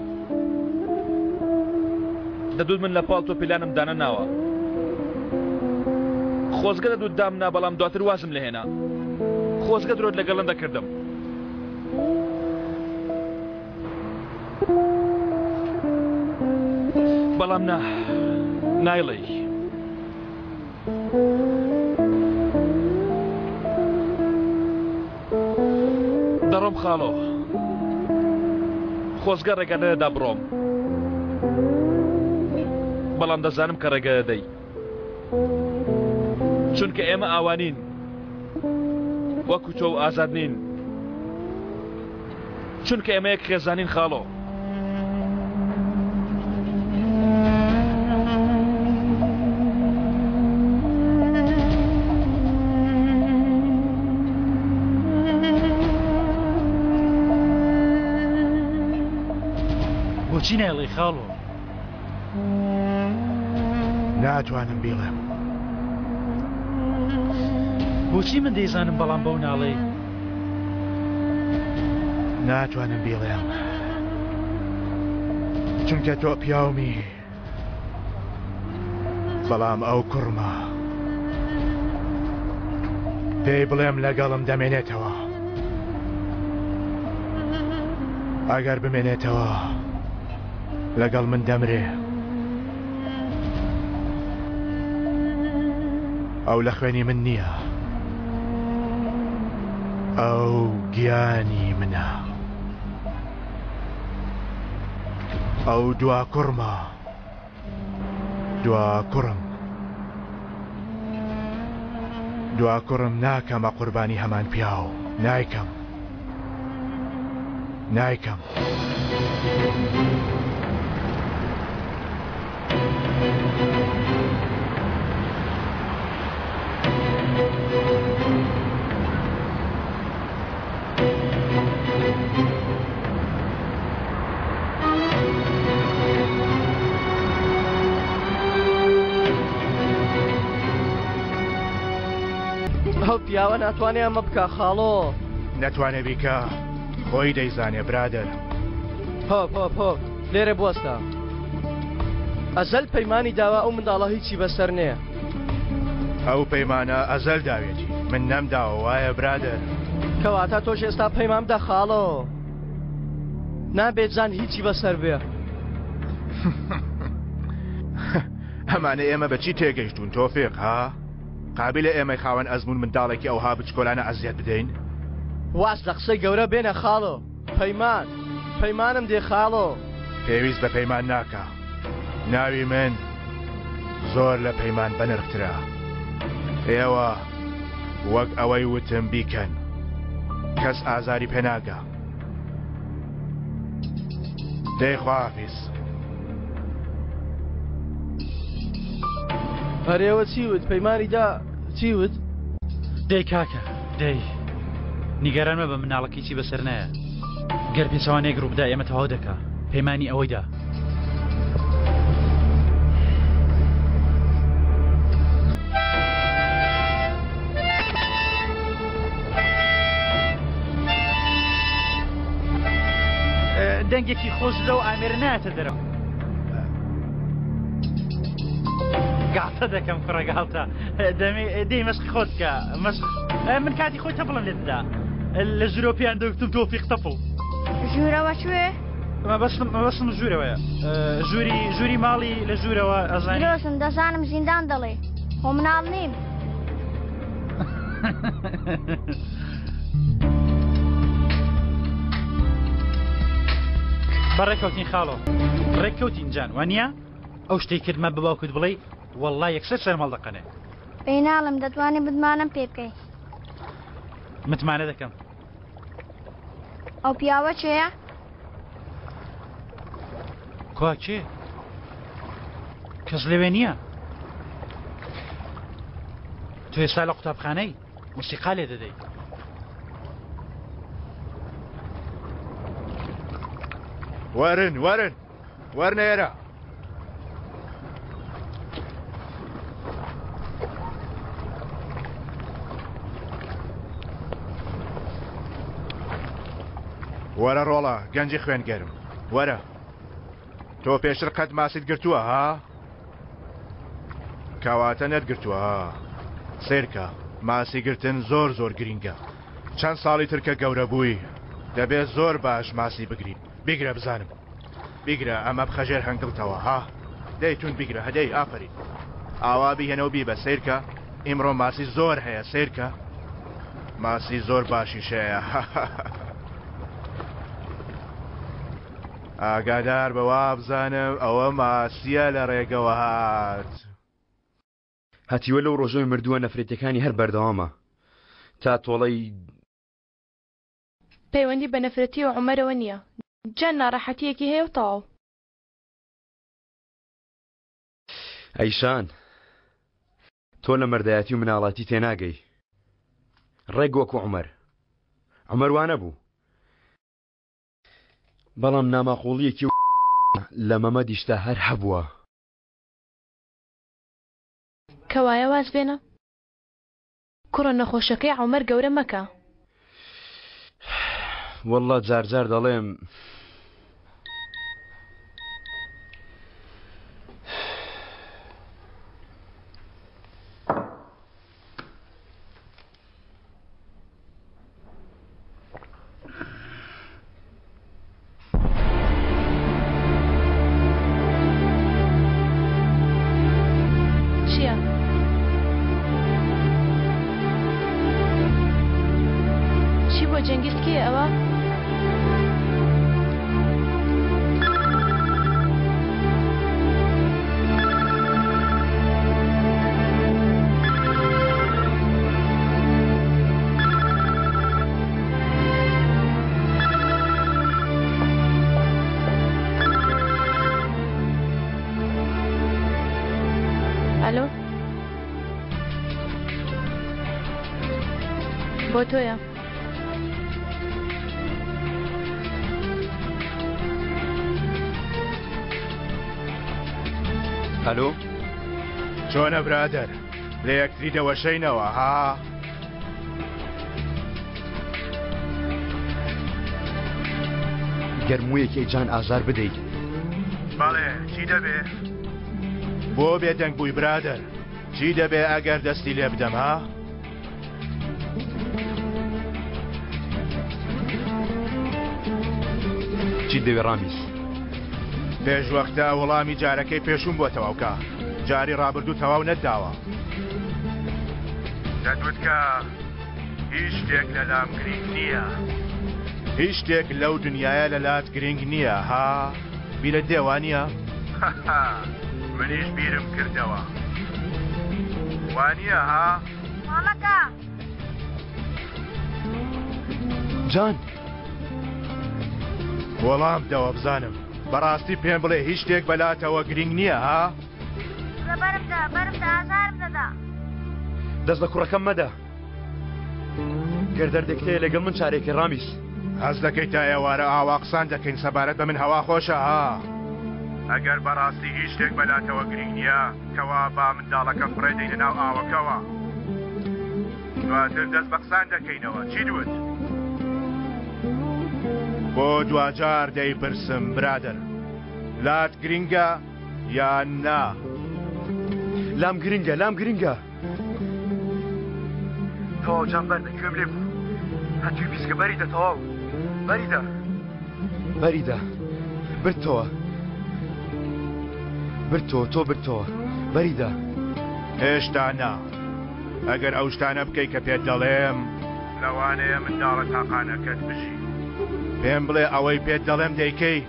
دەدوت من لە پاڵ تۆ پیلانم دانەناوە. خۆزگە دەدوت دامنا بەڵام دواتر وازم لێهێنا. خۆزگە درۆت لەگەڵ نەدەکردم. بەڵام نا نایڵێی. دەڕۆم خاڵۆ. خۆزگە ڕێگە نەدەدا بڕۆم. بەڵام دەزانم کە ڕێگە دەدەی. چونکە ئێمە ئاوانین. وەکو تۆ و ئازاد نین. چونکە ئێمە یەک خێزانین خاڵۆ. بۆچی نایڵێی خاڵۆ؟ ناتوانم بیڵێم. بۆچی من دەیزانم بەڵام بەو ناڵێی؟ ناتوانم بیڵێم چونکە تۆ پیاومی بەڵام ئەو کوڕمە پێی بڵێم لەگەڵم دەمێنێتەوە ئەگەر بمێنێتەوە لەگەڵ من دەمرێ ئەو لە خوێنی من نییە ئەو گیانی منە ئەو دوا کوڕمە دوا کوڕم دوا کوڕم ناکەمە قوربانی هەمان پیاو نایکەم نایکەم. ئەو پیاوە ناتوانێ ئەمە بکا خاڵۆ. نەتوانێ بیکا خۆی دەیزانێ برادەر. هۆپ هۆپ هۆپ لێرە بوەستە. ئەزەل پەیمانی داوە ئەو منداڵە هیچی بەسەر نێ. ئەو پەیمانە ئەزەل داوێتی من نەمداوە وایە برادەر. کەواتە تۆش ئێستا پەیمان بدە خاڵۆ. نابێت جان هیچی بەسەر بێ. ئەمانە ئێمە بەچی تێگەیشتوون تۆفیق ها؟ قابیلە ئێمەی خاوەن ئەزموون منداڵێکی ئەوها بچکۆلانە ئەزیەت بدەین؟ واز لە قسەی گەورە بێنە خاڵۆ. پەیمان، پەیمانم دێ خاڵۆ. پێویست بە پەیمان ناکا. ناوی من زۆر لە پەیمان بەنرخترە. ئێوە وەک ئەوەی وتم بیکەن. کەس ئازاری پێ ناگا. دەی خواحافیز. ئەرێوە چی وت؟ پەیمانی دا چی وت؟ دەی کاکە دەی نیگەران مەبە مناڵەکەی چی بەسەر نایە گەر پێچەوانەیەک ڕووبدا ئێمە تەواو دەکا پەیمانی ئەوەی دا. دەنگێکی خۆش لەو ئامێرە نایەتە دەرەوە. گاڵتە دەکەم کوڕە گاڵتە دەی مەشقی خۆت بکە مەشق من کاتی خۆی تەپڵم لێ دەدا لە ژورەوە پێیان دەگوتم تۆفیق تەپڵ. ژوورەوە کوێ؟ مەبەستم مەبەستم ژوورەوەیە ژووری ژووری ماڵی لە ژوورەوە ئەزانی. درۆزن دەزانم زیندان دەڵێ خۆ مناڵ نیم. بەڕێکەوتین خاڵۆ ڕێککەوتین جان وانە ئەو شتەی کردمە بە باوکت بڵێ والله یەکسەر سەرمەڵ دەقەنێ. پێی ناڵێم دەتوانی متمانەم پێ بکەی. متمانە دەکەم. ئەو پیاوە کێیە؟ کوا کێ؟ کەس لەوێ نییە. تۆ ئێستا لە قوتابخانەی موسیقا لێ دەدەی. وەرن وەرن وەرنە ئێرە. وەرە ڕۆڵە گەنجی خوێن گەرم وەرە تۆ پێشتر قەت ماسیت گرتووە ها کەواتە نەتگرتووە سەیرکە ماسی گرتن زۆر زۆر گرینگە چەند ساڵی تر کە گەورە بووی دەبێت زۆر باش ماسی بگری بیگرە بزانم بیگرە ئەمە بخە ژێر هەنگڵتەوە ها دەی توند بیگرە هەدەی ئافەرین ئاوا بیهێنە و بیبە سەیرکە ئیمڕۆ ماسی زۆر هەیە سەیرکە ماسی زۆر باشیش هەیە ئاگادار بە وابزانم ئەوە ماسیە لە ڕێگەوە هات. هەتیوە لەو ڕۆژەی مردووە نەفرەتیەکانی هەر بەردەوامە تا تۆڵەی. پەیوەندی بە نەفرەتی و عومەرەوە نییە جان ناڕەحەتیەکی هەیە و تەواو. ئەی شان تۆ لە مەردایەتی و مناڵاتی تێناگەی ڕێک وەکو عومەر عومەر وانەبوو بەڵام ناماقوڵیەکی لە مەمەدیشدا هەر هەبووە. کەوایە واز بێنە کوڕە نەخۆشەکەی عومەر گەورە مەکە. وەڵڵا جار جار دەڵێم. چییە؟ چی بۆ جەنگیز کێیە ئەوە؟ ئەلۆ بۆ تۆیە. ئەلۆ چۆنە برادەر لە یەکتری دەوەشەینەوە ها؟ گەر موویەکی جان ئازار بدەیت. بەڵێ چی دەبێ؟ بۆ بێدەنگ بووی برادەر چی دەبێ ئەگەر دەستی لێ بدەم ها؟ چیت دەوێ ڕامیز؟ پێش وەختە وەڵامی جارەکەی پێشووم بۆ تەواوکە جاری ڕابردوو تەواو نەتداوە. دەتوت کە هیچ شتێک لەلام گرینگ نییە. هیچ شتێک لەو دنیایە لەلات گرینگ نییە ها؟ بیرت دێ وانییە؟ هەها منیش بیرم کردەوە. وانییە ها؟ مامەکە. جان. وەڵام بدەوە بزانم بەڕاستی پێم بڵێ هیچ شتێک بەلاتەوە گرینگ نییە ها؟ کورە بەرم دە بەرم دە ئازارم دەدا. دەست لە کوڕەکەم مەدە. گەر دەردێکت هەیە لەگەڵ من چارێکی ڕامیس. هەست دەکەی تا ئێوارە ئاوا قسان دەکەین سەبارەت بە من هەوا خۆشە ها؟ ئەگەر بەڕاستی هیچ شتێک بەلاتەوە گرینگ نییە کەوا با منداڵەکە فڕێ دەینە ناو ئاوەکەوە دواتر دەست بە قسان دەکەینەوە چیت وت؟ بۆ دواجار دەیپرسم برادەر لات گرینگە یان نا؟ لام گرینگە لام گرینگە. تەواو جان بەردە گوێم لێ بوو هەتوی بیسکە بەریدە تەواو بەریدە بەریدە بردتەوە بردتەوە تۆ بردتەوە بەریدە. هێشتا نا ئەگەر ئەو شتانە بکەی کە پێت دەڵێم لەوانەیە منداڵە تاقانەکەت بژی پێم بڵێ ئەوەی پێت دەڵێم دەیکەی؟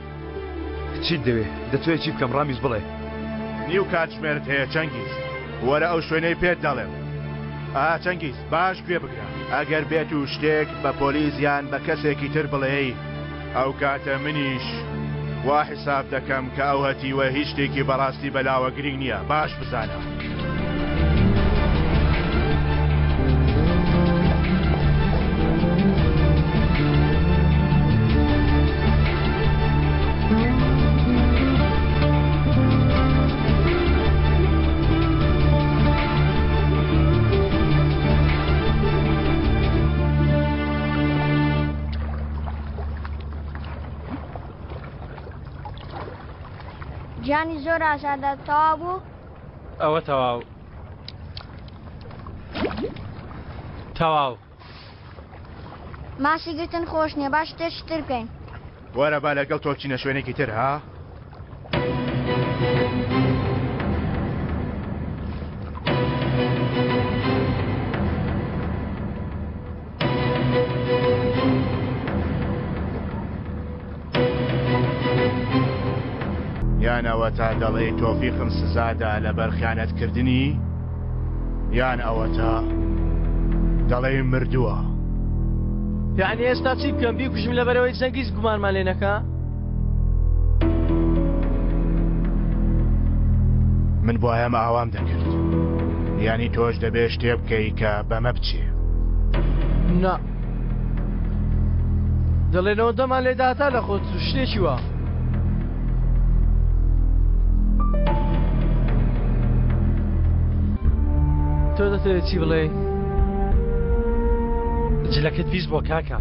چیت دەوێ؟ دەتەوێ چی بکەم ڕامیز بڵێ. نیو کاتژمێرت هەیە چەنگیز. وەرە ئەو شوێنەی پێت دەڵێم. ئا چەنگیز باش گوێ بگرە ئەگەر بێت و شتێک بە پۆلیس یان بە کەسێکی تر بڵێی ئەو کاتە منیش وا حیساب دەکەم کە ئەو هەتیوە هیچ شتێکی بەڕاستی بەلاوە گرینگ نییە باش بزانە. گیانی زۆر ئازادە تەواو بوو؟ ئەوە تەواو تەواو. ماسی گرتن خۆش نییە با شتێکی تر بکەین. وەرە با لەگەڵ تۆ بچینە شوێنێکی تر ها؟ یان ئەوەتا دەڵێی تۆفیقم سزادا لەبەر خیانەتکردنی یان ئەوەتا دەڵێی مردووە. یەعنی ئێستا چی بکەم بیکوژم لەبەرئەوەی جەنگیز گومانمان لێ نەکا؟ من بوایەم ئاوام دەکرد. یانی تۆش دەبێ شتێ بکەی کە بەمە بچێ. نا. دەڵێنەوە دەمان لێ داتا لە خۆت شتێکی وا. تۆ دەتەوێت چی بڵێی؟ جلەکەت پیس بووە کاکە.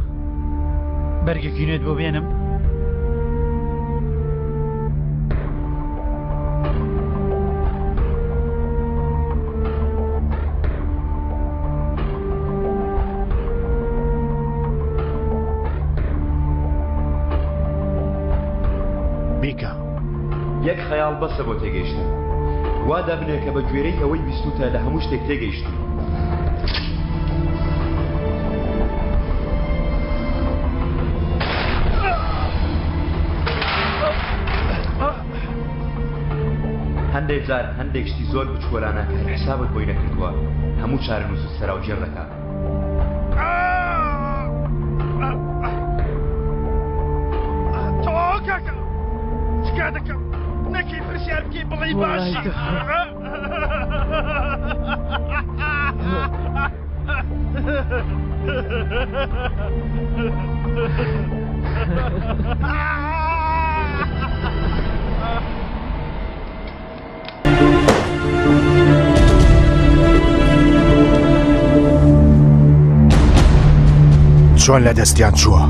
بەرگێکی نوێت بۆ بێنم؟ بیکە. یەک خەیاڵ بەسە بۆ تێگەیشتن. وا دابنێ کە بە گوێرەی ئەوەی بیستووتە لە هەموو شتێک تێگەیشتووی. هەندێک جار هەندێک شتی زۆر بچکۆلانە کە هەر حسابت بۆی نەکردووە هەموو چارەنووست سەراوژێر دەکات. تەواوە کاکە تکا دەکەم نەکەی پرسیار بکەی بڵێی باشی. چۆن لە دەستیان چووە؟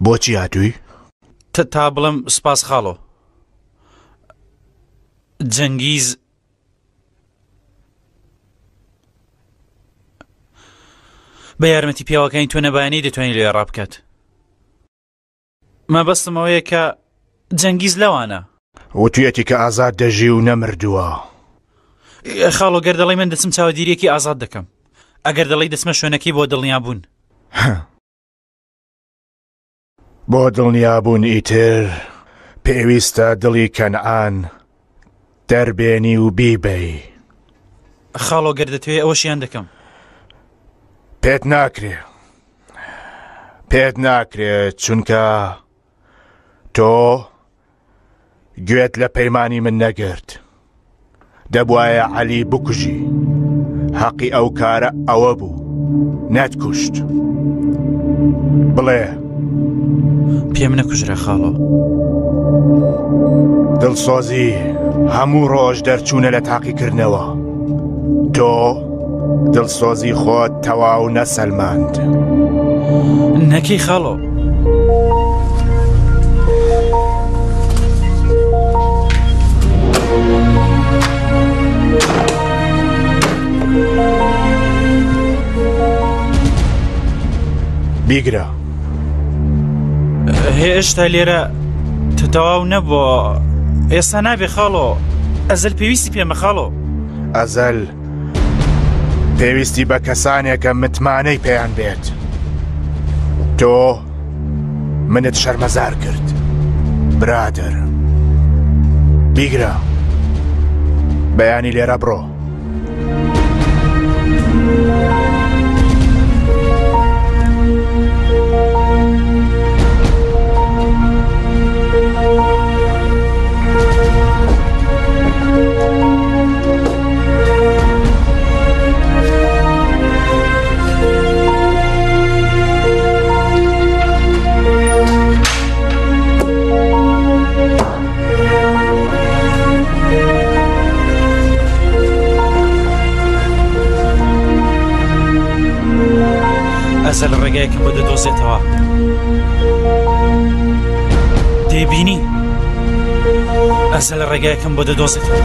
بۆچی هاتووی؟ تا بڵێم سوپاس خاڵۆ. جەنگیز بە یارمەتی پیاوەکانی تۆ نەبایە نەیدەتوانی لێ ڕابکات. مەبەستم ئەوەیە کە جەنگیز لەوانە. وتویەتی کە ئازاد دەژی و نەمردووە. خاڵۆ گەر دەڵێی من دەچم چاودیریەکی ئازاد دەکەم. ئەگەر دەڵێی دەچمە شوێنەکەی بۆ دڵنیابوون. بۆ دڵنیابوون ئیتر پێویستە دڵی کەنعان دەربێنی و بیبەی. خاڵۆ گەر دەتەوێ ئەوەشیان دەکەم. پێت ناکرێ. پێت ناکرێ چونکە تۆ گوێت لە پەیمانی من نەگرت. دەبوایە عەلی بکوژی. هەقی ئەو کارە ئەوە بوو. نەتکوشت. بڵێ. پێم نەکوژرا خاڵۆ. دڵسۆزی هەموو ڕۆژ دەرچوونە لە تاقیکردنەوە. تۆ دڵسۆزی خۆت تەواو نەسەلماند. نەکەی خاڵۆ. بیگرە. هێشتا لێرە تەواو نەبووە ئێستا نابێ خاڵۆ ئەزل پێویستی پێمە خاڵۆ. ئەزەل پێویستی بە کەسانێکە متمانەی پێیان بێت. تۆ منت شەرمەزار کرد برادەر. بیگرە بەیانی لێرە بڕۆ. ئەزەل ڕێگایەکم بۆ دەدۆزێتەوە دەیبینی ئەزەل ڕێگایەکم بۆ دەدۆزێتەوە.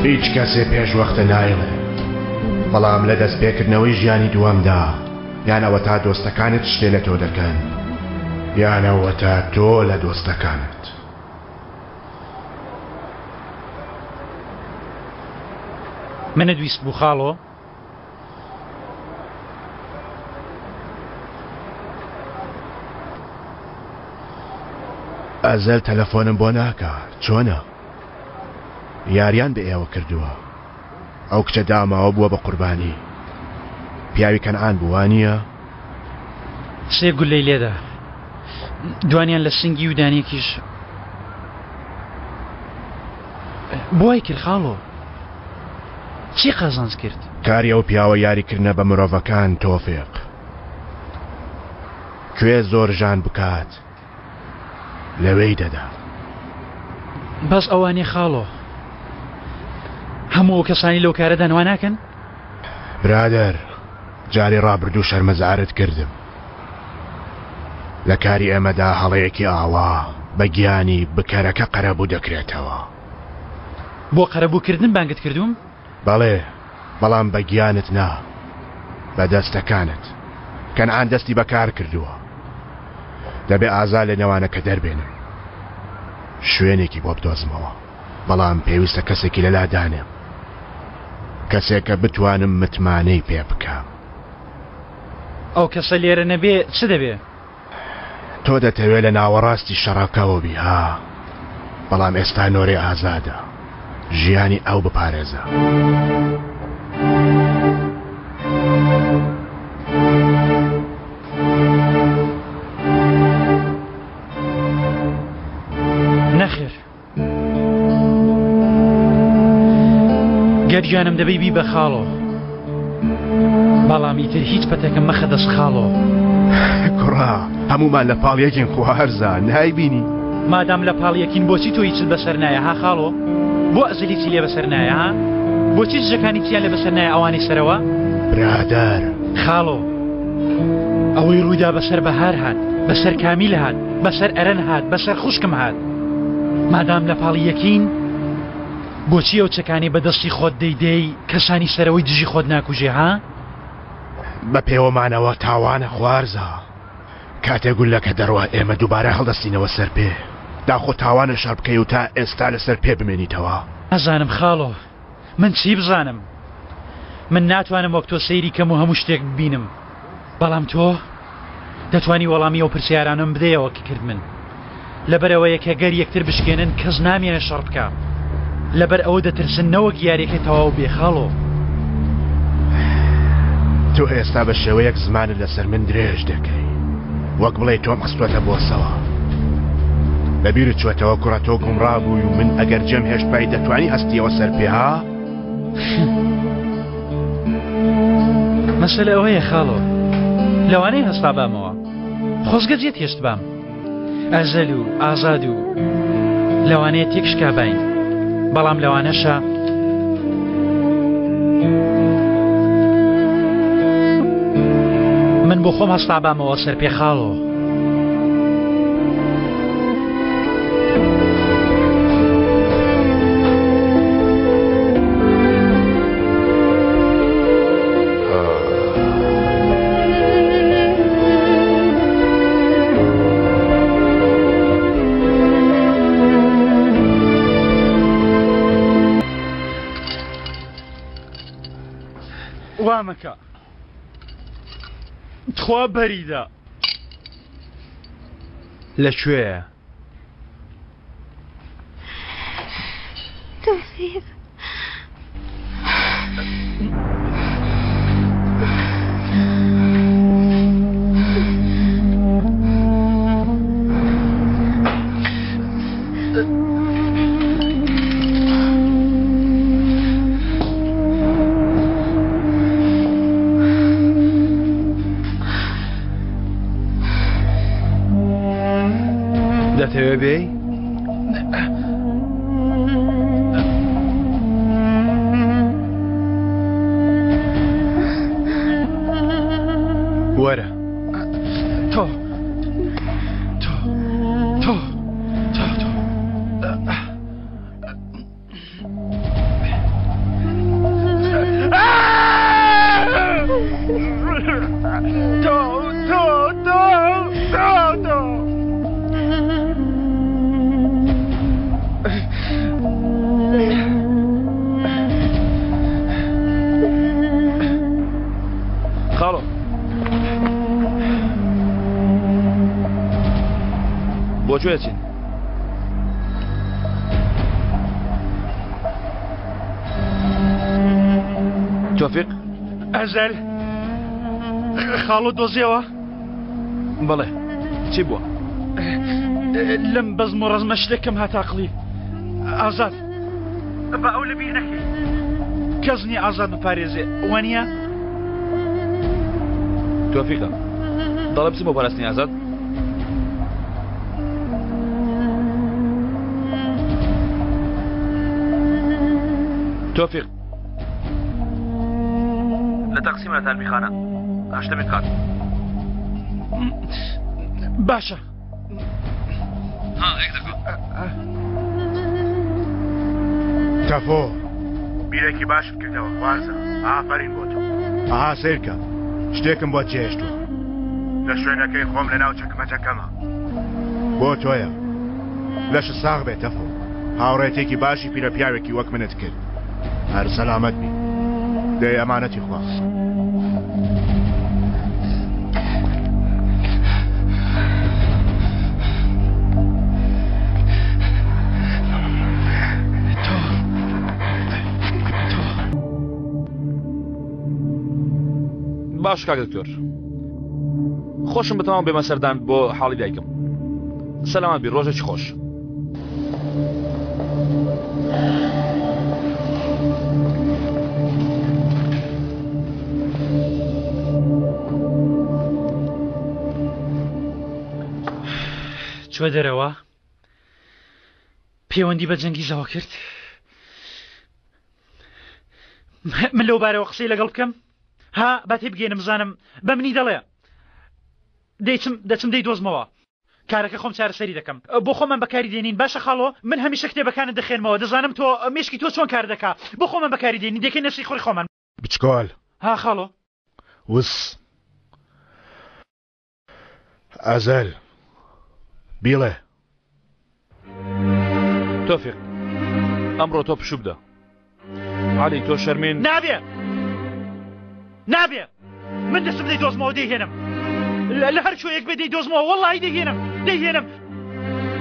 هیچ کەسێ پێش وەختە نایڵێ بەڵام لە دەستپێکردنەوەی ژیانی دووەمدا یان ئەوەتا دۆستەکانت شتێ لە تۆ دەکەن یان ئەوەتا تۆ لە دۆستەکانت. منت ویست بوو خاڵۆ؟ ئەزەل تەلەفۆنم بۆ ناکا چۆنە؟ یاریان بە ئێوە کردووە ئەو کچە داماوە بووە بە قوربانی پیاوی کەنعان بوو وانییە؟ سێ گولەی لێدا دوانیان لە سنگی و دانێکیش بۆ وای کرد خاڵۆ؟ چی قازانج کرد؟ کاری ئەو پیاوە یاری کردنە بە مرۆڤەکان تۆفیق کوێ زۆر ژان بکات لەوێی دەدا. بەس ئەوانەی خاڵۆ هەموو ئەو کەسانی لەو کارەدان وا ناکەن؟ برادەر جاری ڕابردوو شەرمەزارت کردم لە کاری ئێمەدا هەڵەیەکی ئاوا بە گیانی بکەرەکە قەرەبوو دەکرێتەوە. بۆ قەرەبوو کردن بانگت کردووم؟ بەڵێ بەڵام بە گیانت نا بە دەستەکانت. کەنعان دەستی بە کار کردووە. دەبێ ئازا لە نێوانەکە دەربێنم. شوێنێکی بۆ بدۆزمەوە. بەڵام پێویستە کەسێکی لەلا دانێم. کەسێک کە بتوانم متمانەی پێ بکەم. ئەو کەسە لێرە نەبێ چ دەبێ؟ تۆ دەتەوێ لە ناوەڕاستی شەڕەکەوە بی ها؟ بەڵام ئێستا نۆرەی ئازادە. ژیانی ئەو بپارێزە. نەخێر. گەر گیانم دەبەی بیبە خاڵۆ بەڵام ئیتر هیچ پەتێکم مەخە دەست خاڵۆ. کوڕە هەموومان لە پاڵ یەکین خوارزا نایبینی؟ مادام لە پاڵ یەکین بۆچی تۆ هیچت بەسەر نایە ها خاڵۆ؟ بۆ ئەزل هیچی لێ بەسەر نایە ها؟ بۆچی دژەکانی چیان لێ بەسەر نایە ئەوانەی سەرەوە؟ برادەر. خاڵۆ ئەوەی ڕوویدا بەسەر بەهار هات بەسەر کامیل هات بەسەر ئەرەن هات بەسەر خوشکم هات مادام لە پاڵی یەکین بۆچی ئەو چەکانەی بە دەستی خۆت دەیدەی کەسانی سەرەوەی دژی خۆت ناکوژێ ها؟ بە پێوەمانەوە تاوانە خوارزا کاتێ گوللەکە دەڕوا ئێمە دووبارە هەڵدەستینەوە سەر پێ داخۆ تاوانە شەڕ بکەی و تا ئێستا لەسەر پێ بمێنیتەوە؟ نازانم خاڵۆ من چی بزانم من ناتوانم وەک تۆ سەیری کەم و هەموو شتێک ببینم بەڵام تۆ دەتوانی وەڵامی ئەو پرسیارانەم بدەیەوە کە کردمن لەبەرئەوەیە کە گەر یەکتر بشکێنن کەس نامێنێ شەڕ بکا لەبەر ئەوە دەترسن نەوەک یاریەکە تەواو بێ خاڵۆ. تۆ ئێستا بە شێوەیەک زمانت لەسەر من درێژ دەکەی وەک بڵێی تۆم خستوەتە بۆسەوە. لەبیرت چوەتەوە کوڕە تۆ گومڕا بووی و من ئەگەر جێم هێشتبای دەتوانی هەستیەوە سەر پێ ها؟ مەسەلە ئەوەیە خاڵۆ لەوانەیە هەستابامەوە خۆزگە جێت هێشتبام ئەزەل و ئازاد و لەوانەیە تێکشکابین بەڵام لەوانەشە. من بۆ خۆم هەستابامەوە سەر پێ خاڵۆ. وا مەکە تخوا بەریدە. لە کوێیە؟ تۆفیق. دەتەوێ بێی؟ وەرە. تۆ تۆ تۆ تۆ تۆ تۆ تۆ تۆ تۆ تۆ خاڵۆ بۆ کوێ ئەچین؟ تۆفیق ئەزەل خاڵۆ دۆزیەوە؟ بەڵێ چی بووە؟ لەم بەزم و ڕەزمە شتێکم هات عەقڵی ئازاد با ئەو لەبیر نەکەی کەس نییە ئازاد بپارێزێ وانە؟ تۆفیقە دەڵێ بچم بۆ پاراستنی ئازاد؟ تۆفیق لە تەقسیم لە تالبیخانە هەشتەمین قات باشە تەفۆ بیرێکی باشت کردەوە خوارزە ئافەرین بۆ تۆ ئەها سەیرکە شتێکم بۆ جێهێشتووە لە شوێنەکەی خۆم لە ناو چەکمەجەکەمە بۆ تۆیە لەشت ساغ بێت تەفۆ هاوڕێتێکی باشی پیرەپیاوێکی وەک منت کرد هەر سەلامەت بی دەی ئەمانەتی خوا. باش کاک دکتۆر خۆشم بتەوام بێمە سەردان بۆ حاڵی دایکم سەلامەت بی ڕۆژێکی خۆش. چوە دەرەوە پەیوەندی بە جەنگیزەوە کرد من لەو بارەوە قسەی لەگەڵ بکەم ها با تێبگەینم بزانم بە منی دەڵێ دەیچم دەچم دەی دۆزمەوە کارەکە خۆم چارەسەری دەکەم بۆ خۆمان بەکاری دێنین باشە خاڵۆ من هەمیشە کتێبەکانت دەخێنمەوە دەزانم تۆ مێشکی تۆ چۆن کار دەکا بۆ خۆمان بەکاری دێنین دەکەینە سیخوڕی خۆمان. بچکۆل. ها خاڵۆ. وس. ئەزەل. بیڵێ. تۆفیق ئەمڕۆ تۆ پشوو بدە. عەلی تۆ شەرمین. نابێ نابێ من دەستم دەیدۆزمەوە دەیهێنم لە هەر کوێیەک بێ دەیدۆزمەوە وەڵڵاهی دەیهێنم دەیهێنم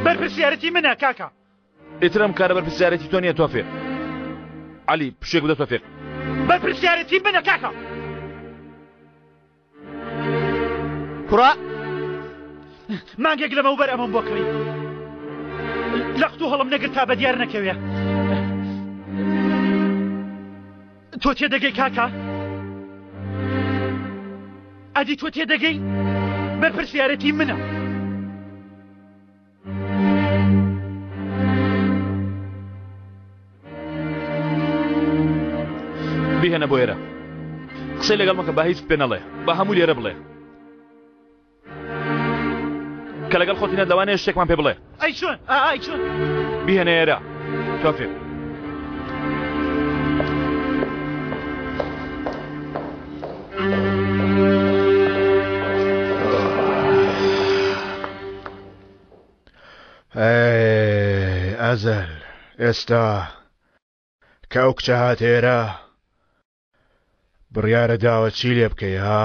بەرپرسیارەتی منە کاکە. ئیتر ئەم کارە بەرپرسیارەتی تۆ نییە تۆفیق. عەلی پشووێک بدە تۆفیق. بەرپرسیارەتی منە کاکە. کوڕە مانگێک لەمەوبەر ئەمەم بۆ کڕی لە قوتوو هەڵم نەگرت تا بەدیار نەکەوێ تۆ تێدەگەی کاکە ئەدی تۆ تێدەگەی بەرپرسیارەتی منە بیهێنە بۆ ئێرە قسەی لەگەڵ مەکە با هیچ پێ نەڵێ با هەموو لێرە بڵێ. کە لەگەڵ خۆتی نەت لەوانەیە شتێکمان پێ بڵێ. ئەی چۆن؟ ئا ئەی چۆن؟ بیهێنە ئێرە تۆفیق. ئەی ئەزەل ئێستا کە ئەو کچە هات ئێرە بڕیارە داوە چی لێ بکەی ها؟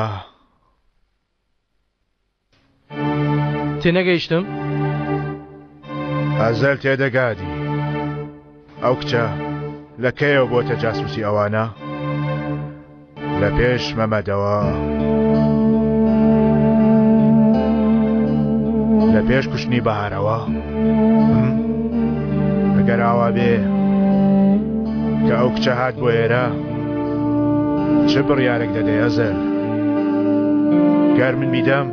تێنەگەیشتم؟ ئەزەل تێدەگادی ئەو کچە لە کەیەوە بۆتە جاسوسی ئەوانە؟ لە پێش مەمەدەوە لە پێش کوشتنی بەهارەوە ئەگەر ئاوا بێ کە ئەو کچە هات بۆ ئێرە چ بڕیارێک دەدەی ئەزەل گەر من بیدەم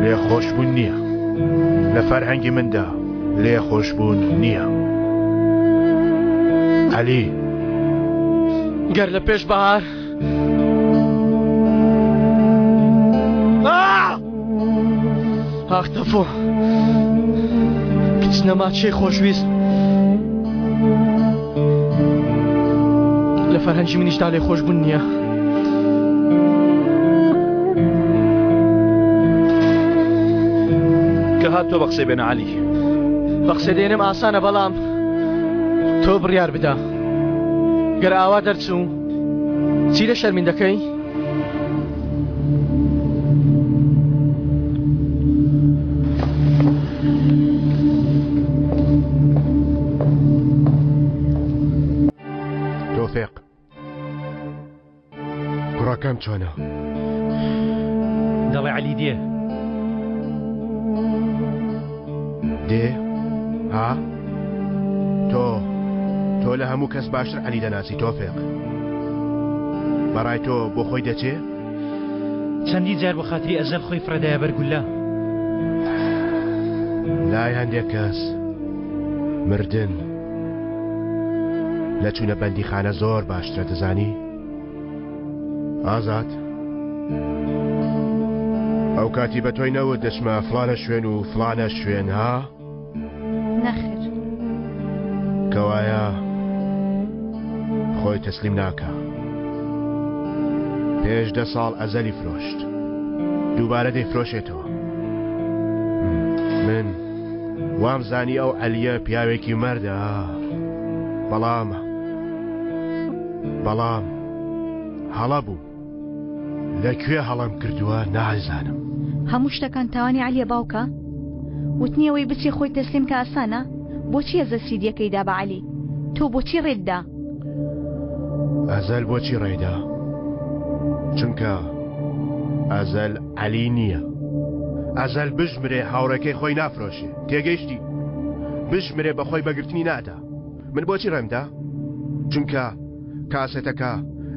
لێ خۆشبوون نییە لە فەرهەنگی مندا لێ خۆشبوون نییە عەلی گەر لە پێش بەهار ئاخ تەفۆ کچ نەما چێ خۆشویست لە فەرهەنگی منیشدا لێ خۆشبوون نییە. کە هات تۆ بە قسەی بێنە عەلی. بە قسەی دێنم ئاسانە بەڵام تۆ بڕیار بدە گەر ئاوا دەرچوو چی لە شەرمین دەکەی؟ تۆفیق کوڕەکەم چۆنە؟ دەڵێ عەلی دێ. دێ؟ ها؟ تۆ تۆ لە هەموو کەس باشتر عەلی دەناسی تۆفیق. بەڕای تۆ بۆ خۆی دەچێ؟ چەندین جار بۆ خاتری ئەزەل خۆی فڕێدایە بەر گوللە. لای هەندێک کەس مردن لە چوونە بەندیخانە زۆر باشترە دەزانی؟ ئازاد ئەو کاتی بە تۆی نەوت دەچمە فڵانە شوێن و فڵانە شوێن ها؟ نەخێر. کەوایە خۆی تەسلیم ناکا. پێش دە ساڵ ئەزەلی فرۆشت. دووبارە دەیفرۆشێتەوە. من وام زانی ئەو عەلیە پیاوێکی مەردە. بەڵام بەڵام هەڵە بووم. لە کوێ هەڵەم کردووە نازانم. هەموو شتەکان تاوانی عەلیە باوکە؟ وتنی ئەوەی بچێ خۆی تەسلیم کە ئاسانە؟ بۆچی ئەزەل سیدیەکەی دا بە عەلی؟ تۆ بۆچی ڕێت دا؟ ئەزەل بۆچی ڕێی دا؟ چونکە ئەزەل عەلی نییە. ئەزەل بشمرێ هاوڕێکەی خۆی نافرۆشێ. تێگەیشتی؟ بشمرێ بە خۆی بەگرتنی نادا. من بۆچی ڕێم دا؟ چونکە کاسێتەکە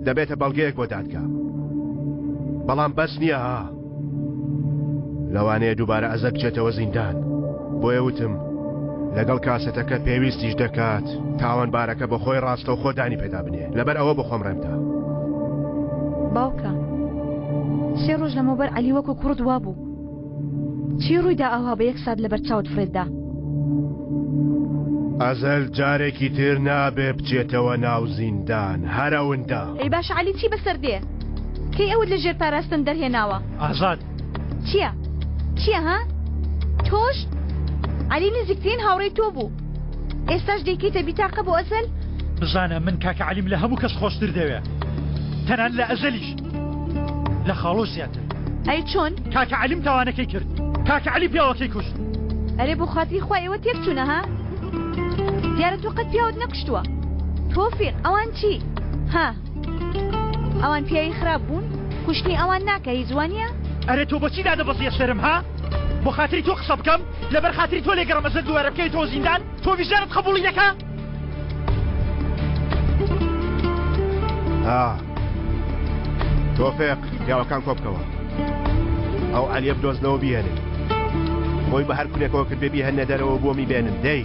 دەبێتە بەڵگەیەک بۆ دادگا. بەڵام بەس نییە ها. لەوانەیە دووبارە ئەزەل بچێتەوە زیندان. بۆیە وتم لەگەڵ کاسێتەکە پێویستیش دەکات تاوانبارەکە بە خۆی ڕاستەوخۆ دانی پێدا بنێ. لەبەر ئەوە بۆ خۆم ڕێم دا. باوکە سێ ڕۆژ لەمەوبەر عەلی وەکو کوڕت وابوو. چی ڕوویدا ئاوها بە یەک سات لەبەر چاوت فڕێت دا؟ ئەزەل جارێکی تر نابێ بچێتەوە ناو زیندان هەر ئەوندە. ئەی باشە عەلی چی بەسەر دێ؟ کەی ئەوت لە ژێر پاراستن دەرهێناوە؟ ئازاد. چیە؟ چیە ها؟ تۆش؟ عەلی نزیکترین هاوڕێی تۆ بوو ئێستاش دەیکەیتە بیتاقە بۆ ئەزەل؟ بزانە من کاکە عەلیم لە هەموو کەس خۆشتر دەوێ تەنانەت لە ئەزەلیش. لە خاڵۆش زیاتر. ئەی چۆن؟ کاکە عەلیم تاوانەکەی کرد. کاکە عەلی پیاوەکەی کوشت. ئەرێ بۆ خاتری خوا ئێوە تێک چوونە ها؟ دیارە تۆ قەت پیاوت نەکوشتووە. تۆفیق ئەوان چی؟ ها؟ ئەوان پیاوی خراپ بوون؟ کوشتنی ئەوان ناکا هیچ وانییە؟ ئەرێ تۆ بۆچی دادەبەزیە سەرم ها؟ بۆ خاتری تۆ قسە بکەم؟ لەبەر خاتری تۆ لێگەڕم ئەزەل دووارە بکەویتەوە زیندان؟ تۆ ویژدانت قبوڵی دەکا؟ ها تۆفێق پیاوەکان کۆ بکەوە ئەو عەلیە بدۆزنەوە بیهێنن خۆی بە هەر کونێکەوە کردبێ بیهێننە دەرەوە بۆمی بێنن دەی.